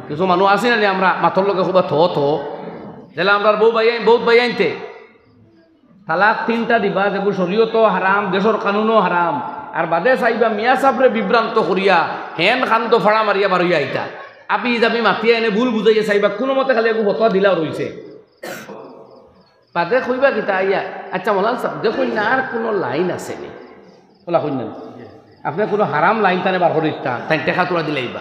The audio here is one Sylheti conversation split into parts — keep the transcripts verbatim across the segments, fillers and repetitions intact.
কিছু মানুষ আছি না নি, আমরা মাতর লগে কইবা থ থ। যেলা আমরার বউ ভাই, বউত ভাইয়াইন্তে তালাক তিনটা দিবা, যেগু শরীয়তও হারাম, দেশর কানুনও হারাম, আর বাদে চাইবা মিয়া সাবরে বিভ্রান্ত করিয়া হেন কান্দো ফাড়া মারিয়া বারইয়া আইতা। আবি যাবি মাতিয়া এনে ভুল বুঝাইয়া চাইবা, কুনুমতে খালি এগু ফতোয়া দিলাও রইছে। বাদে কইবা কিতা আইয়া, "আচ্ছা মৌলানা সাব, দেখইন না আর কুনু লাইন আছে নি?" অলা কইন না। আপনে কুনু হারাম লাইন তানে বার করি দিতা, তাইন টেকা তুলা দিলাইবা।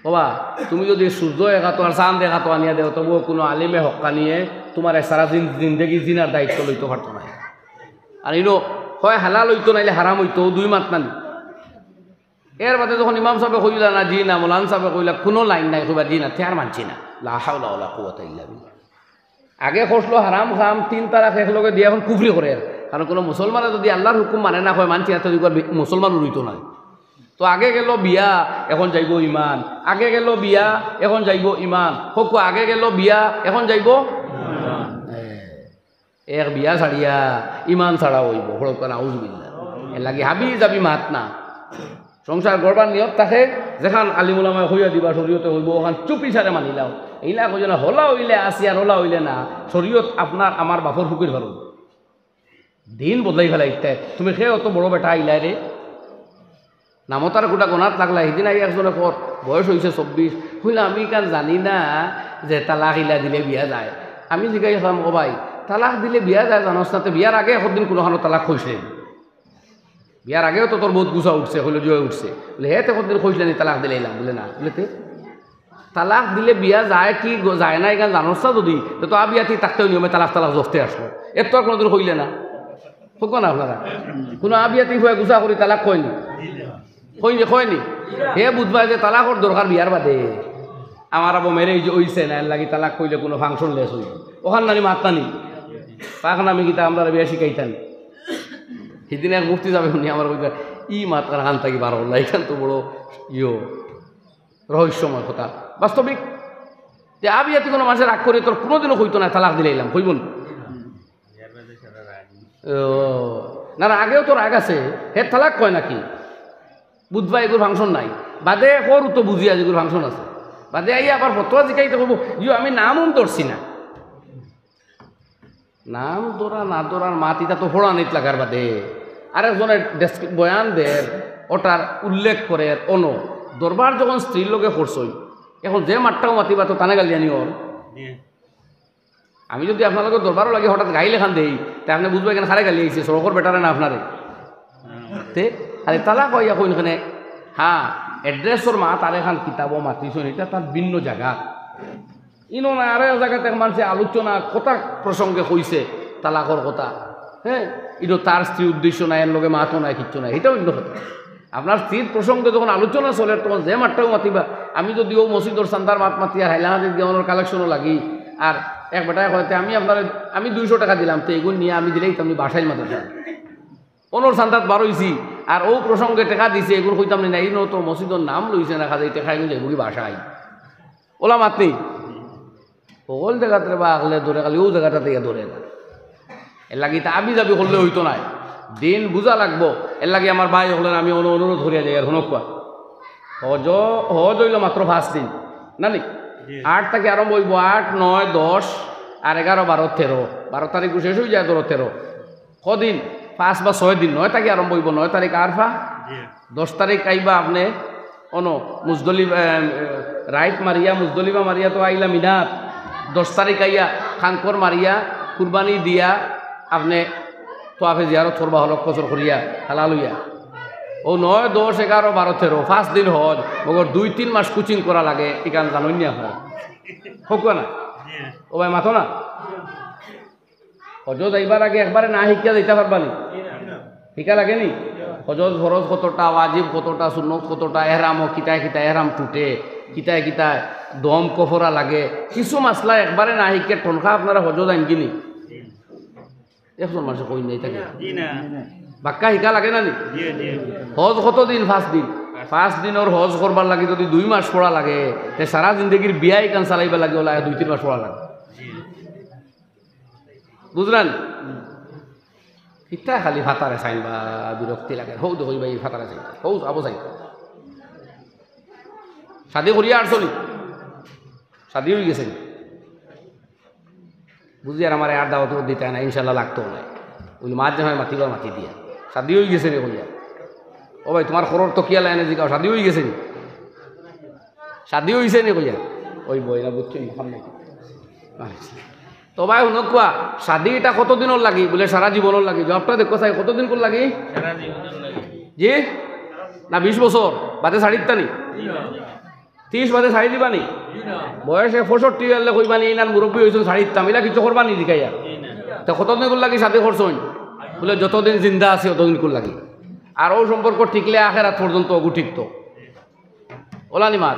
বাবা, তুমি যুদি সূর্য এগাতো আর চান্দ এগাতো আনিয়া দেও, তবুও কুনু আলিমে হক্কানিয়ে তুমার সারা জিন-, জিন্দেগি জিনার দায়িত্ব লইতো পারতো নায়। আর ইনো হয় হালাল অইতো, নাইলে হারাম অইতো, দুই মাত নানি। এর বাদে যখন ইমাম সাবে কইলা না, "জি না", মৌলানা সাবে কইলা, "কুনু লাইন নাই", কইবা, "জি না, তে আর মানছি না।" লা হাওলা ওয়ালা কুওয়াতা ইল্লা বিল্লাহ। আগে করছিল হারাম কাম, তিন তালাক একলগে দিয়া অখন কুফরি করের। কারণ কুনু মুসলমানে যুদি আল্লার হুকুম মানে না, কয় মানছি না, তে মুসলমান রইতো নায়। তো আগে গেল বিয়া, অখন যাইবো ইমান, আগে গেল বিয়া, অখন যাইবো ইমান। কউক্কা, আগে গেল বিয়া, অখন যাইবো? এক বিয়া ছাড়িয়া ইমান ছাড়া অইবো, হড়ক্কা নাউজুবিল্লাহ। এরলাগি হাবি যাবি মাত না। সংসার গড়বার নিয়ত থাকে, যেখান আলিম উলামায় কইয়া দিবা শরীয়তে অইবো, অখান চুপি সারে মানিলাও। ইলা কইও না, হলা অইলে আছি আর হলা অইলে না। শরীয়ত আপনার আমার বাপর ফুকির ফারুক। দিন বদলাই ফেলাইতে। তুমি কে অত বড় বেটা আইলায় রে? নামতার গুটা গনাত লাগলা। হিদিন আগে একজনে কর, বয়স অইছে চব্বিশ, কইলা, "আমি ইখান জানি না যে তালাক ইলা দিলে বিয়া যায়।" আমি জিগাইলাম, "ও ভাই, তালাক দিলে বিয়া যায় জানোস না, তে বিয়ার আগে একদিন কুনুখানো তালাক কইছলে নি? বিয়ার আগেও তো তোর বউত গুছা উঠছে।" কইলো, "জি অয় উঠছে।" বুলে, "হে তে একদিন কইছলে নি তালাক দিলাইলাম?" বুলে, "না।" বুলে, "তে তালাক দিলে বিয়া যায় কি গ-, যায় না, ইখান জানোস না যুদি, তে তো আবিয়াতি থাকতেউ নিয়মে তালাক তালাক জফতে আসলো। এর তো আর কুনুদিন কইলে না।" কউক্কা না আপনারা? কুনু আবিয়াতি ফুয়ায় গুছা করি তালাক কয়নি? কয়নি, কয়নি? হে বুঝবা যে তালাকর দরকার বিয়ার বাদে। আমার আবো marriage অইছে না, এরলাগি তালাক কইলে কুনু function less অইবো। অখান নানি মাত নানি? পাক নামি কিতা আমরারে বিয়া শিখাইতা নি? হিদিন এক মুফতি সাবে হুনি আমার কইতা, "ই মাত কার কান থাকি বার করলা, ইখান তো বড় ইয়ো।" রহস্যময় কথা, বাস্তবিক। যে আবিয়াতি কুনু মানষে রাগ করি তোর কুনুদিনও কইতো না, "তালাক দিলাইলাম", কইবো নি? ও, না, না, আগেও তো রাগ আছে, হে তালাক কয় নাকি? বুঝবা এগুর function নাই, বাদে করু তো বুঝিয়া যেগুর function আছে, বাদে আইয়া আবার ফতোয়া জিকাইতে কইবো, "ইয়ো, আমি নামও ধরছি না।" নাম ধরা না ধরার মাত, ইটা তো ফড়ানিত লাগার বাদে। আরেকজনে ডেস্ক-, বয়ান দের, ওটার উল্লেখ করের, অনো দরবার যখন স্ত্রীর লগে করছই, অখন যে মাতটাও মাতিবা তো তানে গালিয়া নিওর। জি। আমি যুদি আপনার লগে দরবারও লাগি হঠাৎ গাইল এখান দেই, তে আপনে বুঝবা ইখান কারে গালি আইছে, সড়কর বেটারে না আপনারে। তে, আরে তালাক অইয়া কইন কেনে? হ্যাঁ, address-র মাত আরেকখান কিতাবো মাতিছইন, ইটা তার ভিন্ন জাগা। ইনো না আরো এক জাগাত এক মানষে আলোচনা কথা প্রসঙ্গে কইছে, তালাকর কথা। হ্যাঁ, ইনো তার স্ত্রীর উদ্দেশ্য নায়, এর লগে মাতও নায়, কিচ্ছু নায়, ইটাও অইন্য কথা। আপনার স্ত্রীর প্রসঙ্গে যখন আলোচনা চলের, তখন যে মাতটাও মাতিবা। আমি যুদি অউ মসজিদর চান্দার মাত মাতি আর হাইলাকান্দিত গিয়া অনর collection-ও লাগি, আর এক বেটায় কয়, "তে আমি আপনারে, আমি দুইশো টেকা দিলাম, তে এগুন নিয়া আমি দিলাইতাম নি বাসাইল মাদ্রাসাত।" অনর চান্দাত বার অইছি, আর অউ প্রসঙ্গে টেকা দিছে, এগুন কইতাম নি না, ইনো তো মসজিদর নাম লইছে না, কাজেই টেকা এগুন যাইবোগি বাসাইল। অলা মাত নি? হকল জাগাত রে বা আগলে ধরে, খালি অউ জাগাটাত ইয়া ধরে না। এরলাগি ইতা আবি যাবি করলে অইতো নায়, দিন বুঝা লাগবো। এরলাগি আমার ভাই অকলরে আমি অনু-, অনুরোধ করিয়া যাই, আর হুনউক্কা। হজ, হজ অইলো মাত্র পাঁচ দিন, না নি? জি। আট থাকি আরম্ভ অইবো, আট, নয়, দশ, আর এগারো, বারো, তেরো। বারো তারিখ শেষ অইযায়, ধরো তেরো। কদিন? পাঁচ বা ছয় দিন। নয় থাকি আরম্ভ অইবো, নয় তারিখ আরফা, জি। দশ তারিখ আইবা আপনে অনো মুজদলিফা, এ, রাইত মারিয়া, মুজদলিফা মারিয়া তো আইলা মিনাত। দশ তারিখ আইয়া খাঙ্কর মারিয়া, কুরবানি দিয়া, আপনে তোয়াফে জিয়ারত করবা, হলক কসর করিয়া, হালাল অইয়া। অউ নয়, দশ, এগারো, বারো, তেরো, পাঁচ দিন হজ, মগর দুই তিন মাস coaching করা লাগে, ইখান জানইন নি আপনারা? কউক্কা না? ও ভাই, মাতো না? হজো যাইবার আগে একবারে না হিকিয়া যাইতা পারবা নি? হিকা লাগে নি? হজর ফরজ কতটা, ওয়াজিব কতটা, সুন্নত কতটা, এহরামও কিতায় কিতায় এহরাম টুটে, কিতায় কিতায় দম কফরা লাগে, কিছু মাসলা একবারে না হিকিয়া টনকা আপনারা হজো যাইনগি নি? একজন মানষে কইন না ইতা। জি না। বাক্কা হিকা লাগে না নি? জি, জি। হজ কত দিন? পাঁচ দিন। পাঁচ দিনর হজ করবার লাগি যুদি দুই মাস পড়া লাগে, তে সারা জিন্দেগির বিয়া ইখান চালাইবার লাগি অলা দুই তিন মাস পড়া লাগে। জি। বুঝরা নি? ইতা খালি ফাতারে চাইন বা বিরক্তি লাগে। হউ দেখো ভাই ফাতারে চাইন। হউ আবো চাইন। শাদি করিয়া আর চলি, শাদি অই গেছে নি? বুঝি আর আমারে আর দাওয়াত দিতা না, ইনশাল্লাহ লাগতো না। অউ মাত যে হয় মাতিবার মাতি দিয়া, শাদি অই গেছে নি কইয়া। ও ভাই, তুমার খরর তো কিয়া লাইনে জিগাও, শাদি অই গেছে নি? শাদি অইছে নি কইয়া? অইবো, ইলা বুঝছো নি? সামনে। আচ্ছা। তো ভাই, হুনউক্কা, শাদি ইটা কতদিনর লাগি? বুলে, "সারা জীবনর লাগি।" জবাবটা দেখো চাই, কতদিনকুর লাগি? সারা জীবনর লাগি। জি? না, বিশ বছর বাদে ছাড়িতা নি? ত্রিশ বাদে ছাড়ি দিবা নি? বয়সে পঁয়ষট্টি অইলে কইবা নি, "ইনার মুরব্বি অইছইন, ছাড়ি দিতাম।" ইলা কিচ্ছু করবা নি জিকাইয়া? তে কতদিনকুর লাগি শাদি করছইন? বুলে, "যতদিন জিন্দা আছি, অতদিনকুর লাগি।" আর অউ সম্পর্ক টিকলে আখেরাত পর্যন্ত অগু টিকতো। অলা নি মাত।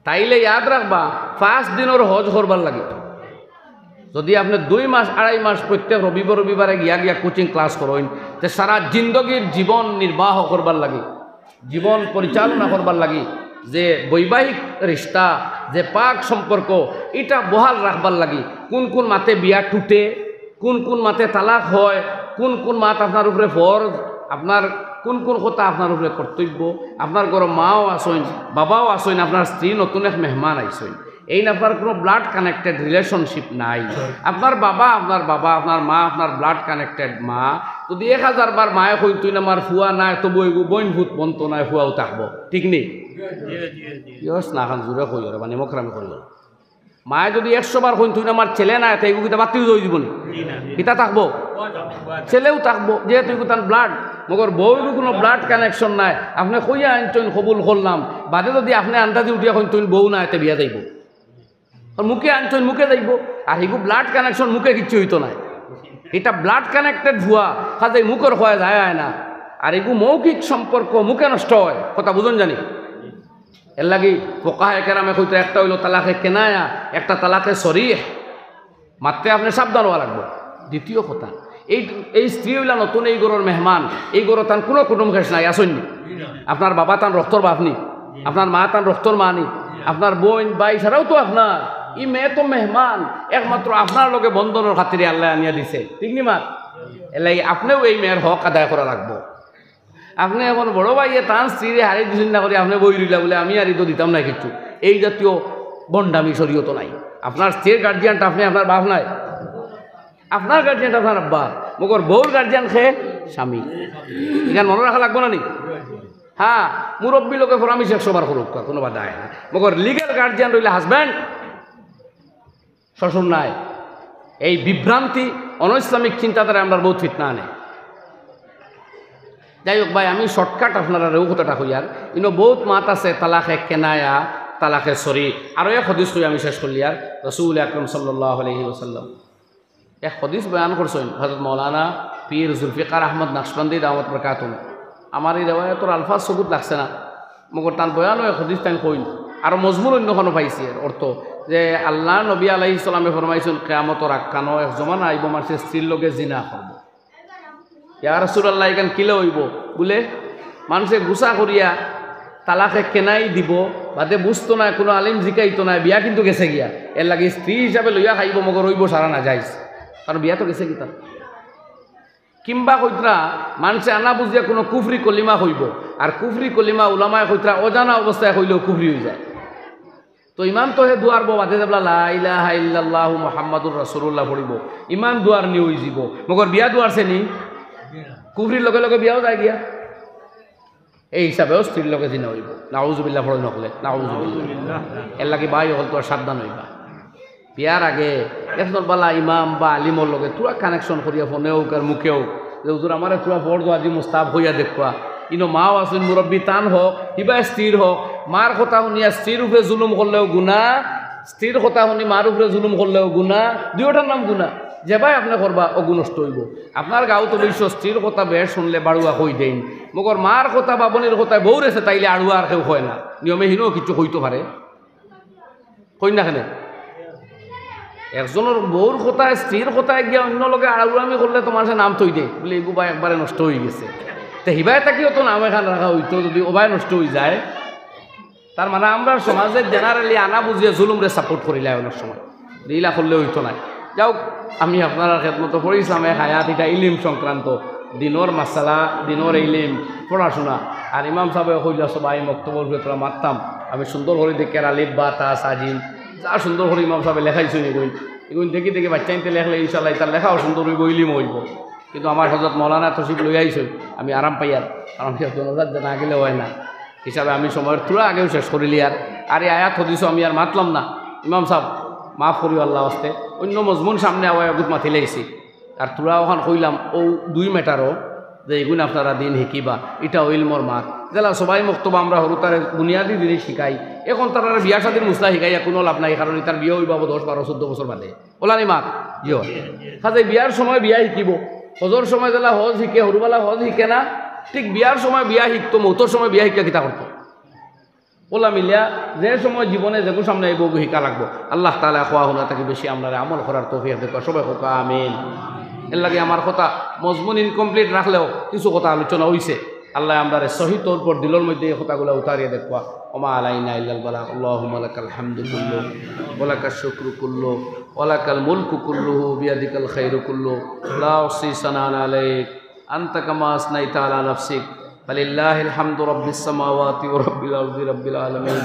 তাইলে ইয়াদ রাখবা, পাঁচ দিনর হজ করবার লাগি। যদি আপনে দুই মাস, আড়াই মাস প্রত্যেক রবিবার, রবিবারে গিয়া গিয়া coaching class করইন, তে সারা জিন্দগির জীবন নির্বাহ করবার লাগি, জীবন পরিচালনা করবার লাগি, যে বৈবাহিক রিশতা, যে পাক সম্পর্ক, ইটা বহাল রাখবার লাগি কুন কুন মাতে বিয়া টুটে, কুন কুন মাতে তালাক হয়, কুন কুন মাত আপনার উপরে ফরজ, আপনার কুন কুন কথা আপনার উপরে কর্তব্য, আপনার ঘরো মাও আছইন, বাবাও আছইন, আপনার স্ত্রী নতুন এক মেহমান আইছইন, এইন আপনার কুনু blood connected relationship নাই। আপনার বাবা, আপনার বাবা, আপনার মা, আপনার blood connected মা। যদি এক হাজার বার মায়ে কইন, "তুইন আমার ফুয়া নায়", তবু এগু বইন ফুত বনতো নায়, ফুয়াও থাকবো। ঠিক নি? ইয়স না, খান জুরে কইও রে, মানে মকরামি করিও না। মায়ে যদি একশো বার কইন, "তুইন আমার ছেলে নায়", তে এগু কিতা বাতিল অই যিবো নি? কিতা থাকবো? ছেলেও থাকবো, যেহেতু এগু তান blood। মগর বউর কুনু blood connection নাই। আপনে কইয়া আনছইন, কবুল করলাম, বাদে যদি আপনে আন্দাজি উঠিয়া কইন, "তুইন বউ নায়", তে বিয়া যাইবো। আর মুখে আনছইন, মুখে যাইবো। আর এগু blood connection, মুখে কিচ্ছু অইতো নায়। ইটা blood connected ফুয়া, কাজেই মুখর কওয়া যায়, অয় না। আর এগু মৌখিক সম্পর্ক মুখে নষ্ট হয়, কথা বুঝইন জানি। এরলাগি ফোকাহায়ে কেরামে কইতা, একটা অইলো তালাকে কেনায়া, একটা তালাকে সরিহ। মাততে আপনে সাবধান অওয়া লাগবো। দ্বিতীয় কথা, এই, এই স্ত্রী অইলা নতুন এই ঘরর মেহমান, এই ঘরো তান কুনু কুটুম খেশ নাই, আছইন নি? আপনার বাবা তান রক্তর বাপ নি? আপনার মা তান রক্তর মা নি? আপনার বইন, ভাই ছাড়াও তো আপনার। ই মেয়ে তো মেহমান, একমাত্র আপনার লগে বন্ধনর খাতিরে আল্লায় আনিয়া দিছে, ঠিক নি মাত? এরলাগি আপনেও এই মেয়ের হক আদায় করা লাগবো। আপনে অখন বড় ভাইয়ে তান স্ত্রীরে হারাই দিছইন না করি আপনে বই রইলা বুলে, "আমি আর ইতো দিতাম না কিচ্ছু।" এই জাতীয় ভন্ডামি শরীয়তো নাই। আপনার স্ত্রীর guardian টা আপনে, আপনার বাপ নায়? আপনার guardian টা আপনার আব্বা, মগর বউর guardian কে? স্বামী। ইখান মনো রাখা লাগবো না নি? হ্যাঁ, মুরব্বি লগে ফরামিশ একশো বার করউক্কা, কুনু বাধা নাই। মগর legal guardian রইলা husband। শ্বশুর নায়। এই বিভ্রান্তি, অনৈসলামিক চিন্তাধারায় আমরার বউত ফিতনা আনে। যাই হোক ভাই, আমি shortcut আপনারারে অউ কথাটা কইয়ার, ইনো বউত মাত আছে, তালাকে কেনায়া, তালাকে সরিহ। আরো এক হাদিস কইয়া আমি শেষ করলিয়ার, রাসূল আকরাম সাল্লাল্লাহু আলাইহি ওয়াসাল্লাম এক হাদিস বয়ান করছইন, হযরত মাওলানা পীর জুলফিকার আহমদ নকশবন্দি দামাত বারাকাতুহুম। আমার ই রেওয়ায়তর আলফাজ সবুত লাগছে না, মগর তান বয়ানো এক হাদিস তাইন কইন, আরো মজমুন অইন্য খানো পাইছি এর অর্থ, যে আল্লার নবী আলাইহিস সালামে ফরমাইছইন, কিয়ামতর আগখানো এক জমানা আইবো, মানষে স্ত্রীর লগে জিনা করবো। ইয়া রাসূলুল্লাহ, ইখান কিলা অইবো? বুলে, মানষে গুসা করিয়া তালাকে কেনাই দিবো, বাদে বুঝতো নায়, কুনু আলিম জিকাইতো নায়, বিয়া কিন্তু গেছে গিয়া। এরলাগি স্ত্রী হিসাবে লইয়া খাইবো, মগর অইবো সারা নাজাইজ, কারণ বিয়া তো গেছে গি তার। কিংবা কইতরা, মানষে আনা বুঝিয়া কুনু কুফরি কলিমা কইবো, আর কুফরি কলিমা উলামায়ে কইতরা অজানা অবস্থায় কইলেও কুফরি অইযায়। তো ইমান তো হে দুয়ারবো, বাদে যেবলা লা ইলাহা ইল্লাল্লাহু মুহাম্মাদুর রাসূলুল্লাহ পড়িবো, ইমান দুয়ার নি অইযিবো, মগর বিয়া দুয়ারছে নি? কুফরির লগে লগে বিয়াও যায় গিয়া। এই হিসাবেও স্ত্রীর লগে জিনা অইবো। নাউজুবিল্লাহ পড়ইন অকলে, নাউজুবিল্লাহ। এরলাগি ভাই অকল তো সাবধান অইবা। বিয়ার আগে একজন বালা ইমাম বা আলিমর লগে থুড়া connection করিয়া ফোনে অউক আর মুখে অউক, যে, "হুজুর, আমারে থুড়া ফরজ ওয়াজিব মুস্তাহাব কইয়া দেখবা।" ইনো মাও আছইন মুরব্বি, তান হক, হিবায় স্ত্রীর হক। মার কথা হুনিয়া স্ত্রীর উপরে জুলুম করলেও গুনা, স্ত্রীর কথা হুনি মার উপরে জুলুম করলেও গুনা, দুইওটার নাম গুনা। যেবায় আপনে করবা, অগু নষ্ট অইবো। আপনার গাউত অবশ্য স্ত্রীর কথা বেশ হুনলে বাড়ুয়া কই দেইন, মগর মার কথা বা বইনর কথায় বউরে ছেতাইলে আড়ুয়া আর কেউ কয় না। নিয়মে হিনও কিচ্ছু কইতো পারে। কইন না কেনে? একজনর বউর কথায়, স্ত্রীর কথায় গিয়া অইন্য লগে আড়ুয়ামি করলে তো মানষে নাম থই দেয়, বুলে, "ইগু বা একবারে নষ্ট অইগেছে।" তে হিবায় থাকিও তো নাম এখান রাখা অইতো, যদি অবায় নষ্ট অইযায়। তার মানে আমরার সমাজে generally আনা বুঝিয়া জুলুমরে support করিলায় অনেক সময়। ইলা করলে অইতো নায়। যাউক, আমি আপনারার খেদমতো পড়ছিলাম এক আয়াত, ইটা ইলিম সংক্রান্ত। দিনর মাসালা, দিনর ইলিম, পড়াশোনা। আর ইমাম সাবে কইলা, সবাই মক্তবর ভিতরে মাততাম, আমি সুন্দর করি দেখি আর আলিফ, বা, তা, সা, জিম, যা সুন্দর করি ইমাম সাবে লেখাইছইন ইগুইন, ইগুইন দেখি দেখি বাচ্চাইন্তে লেখলে ইনশাআল্লাহ ইতার লেখাও সুন্দর অইবো, ইলিম অইবো। কিন্তু আমার হজরত মৌলানা তশরিফ লইয়া আইছইন, আমি আরাম পাইয়ার, কারণ কি জনাজাত না গেলে অয় না। হিসাবে আমি সময়র থুড়া আগেউ শেষ করিলিয়ার। আর এই আয়াত হাদিসও আমি আর মাতলাম না। ইমাম সাব, মাফ করিও আল্লাহ ওয়াস্তে, অইন্য মজমুন সামনে আওয়ায় অগুত মাতিলাইছি। আর থুড়া অখান কইলাম অউ দুই ম্যাটারও, যে ইগুন আপনারা দিন হিকিবা, ইটাও ইলমর মাত। যেলা সবাই মক্তবা আমরা হুরুতারে বুনিয়াদি জিনিস হিকাই, অখন তারারে বিয়া শাদির মুসলা হিকাইয়া কুনু লাভ নাই, কারণ ইতার বিয়া অইবা দশ, বারো, চৌদ্দ বছর বাদে। অলানি মাত, জি অয়। কাজে বিয়ার সময় বিয়া হিকিবো, হজর সময় যেলা হজ হিকে, হুরুবালা হজ হিকে না, ঠিক বিয়ার সময় বিয়া হিকতো, মৌতর সময় বিয়া হিকিয়া কিতা করতো? অলা মিলিয়া যে সময় জীবনে যেগু সামনে আইবো, অগু হিকা লাগবো। আল্লাহ তাআলায় কওয়া হুনা থাকি বেশি আমরারে আমল করার তৌফিক দেউক্কা। সবে কউক্কা আমিন। এরলাগি আমার কথা মজমুন incomplete রাখলেও কিছু কথা আলোচনা অইছে। আল্লায় আমরারে সহি তৌর উপর দিলর মধ্যে এই কথাগুলা উতারিয়া দেউক্কা। ওমা আলাইনা ইল্লাল বালাগ। আল্লাহুম্মা লাকাল হামদু কুল্লু, ওয়া লাকাশ শুকরু কুল্লু, ওয়া লাকাল মুলকু কুল্লুহু, বিয়াদিকাল খাইরু কুল্লু, লা উহসি সানাআন আলাইক, আনতা কামা আসনাইতা আলা নাফসিক। ফালিল্লাহিল হামদু রাব্বিস সামাওয়াতি ওয়া রাব্বিল আরদি রাব্বিল আলামিন।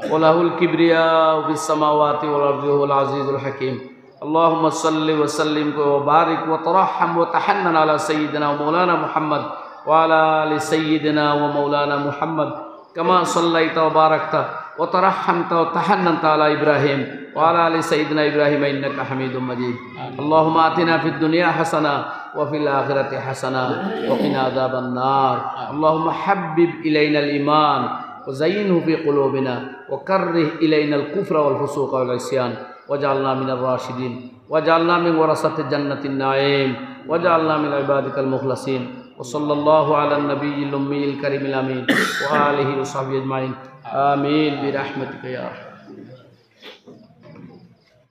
ওয়া লাহুল কিবরিয়াউ ফিস সামাওয়াতি ওয়াল আরদি ওয়া হুয়াল আজিজুল হাকিম। আল্লাহুম্মা সাল্লি ওয়া সাল্লিম ওয়া বারিক ওয়া তারাহহাম ওয়া তাহান্নান আলা সাইয়্যিদিনা ওয়া মাওলানা মুহাম্মদ ওয়া আলা আলি সাইয়্যিদিনা ওয়া মাওলানা মুহাম্মদ। كما صليت وباركت وترحمت وتحننت على إبراهيم وعلى آل سيدنا إبراهيم إنك حميد مجيد. اللهم آتنا في الدنيا حسنة وفي الآخرة حسنة وقنا عذاب النار. اللهم حبب إلينا الإيمان وزينه في قلوبنا وكره إلينا الكفر والفسوق والعصيان واجعلنا من الراشدين واجعلنا من ورثة جنة النعيم واجعلنا من عبادك المخلصين. وصلى الله على النبي الأمي الكريم الأمين وآله وصحبه أجمعين. آمين برحمتك يا أرحم الراحمين.